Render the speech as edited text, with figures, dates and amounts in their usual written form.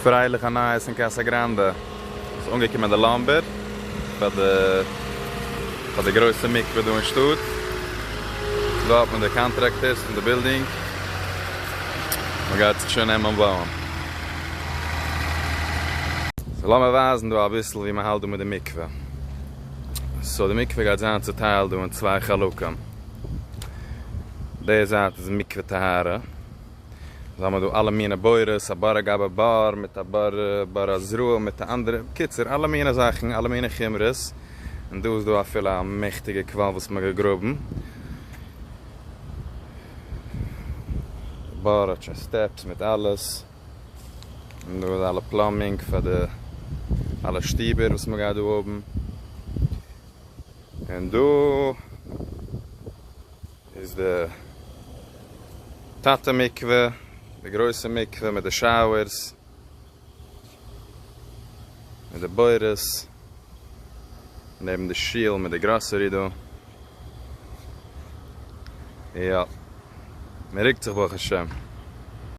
פרייליכע נייעס אין קאסא גראנדע. ס'איז אנגעקומען די lumber פאר די פאר די גרויסע מקווה דא אין שטאט. דא האט מען די contractors פון די בילדינג. מ'גייט זיך שוין נעמען בויען. so לאמיר ווייזן דא אביסל ווי מ'האלט דא מיט די מקווה. so די מקווה גייט זיין צוטיילט דא אין צוויי חלקים. די זייט איז מקווה טהרה. זיי האבן דא אלע מיני בורות, א בור על גבי בור, מיט א בור בור הזרעה, מיט א אנדערע, בקיצור אלע מיני זאכן, אלע מיני חומרות, און דא איז דא אפילו א מעכטיגע קוואל וואס מ'האט געגראבן. די בור האט שוין steps מיט אלעס, און דא איז אלע plumbing פאר די אלע שטיבער וואס מ'גייט דא האבן, און דא. איז די טאטע מקווה, די גרויסע מקווה מיט די showers, מיט די בורות, נעבן די שול מיט די גראסערי דא. יא, מען רוקט זיך ברוך השם.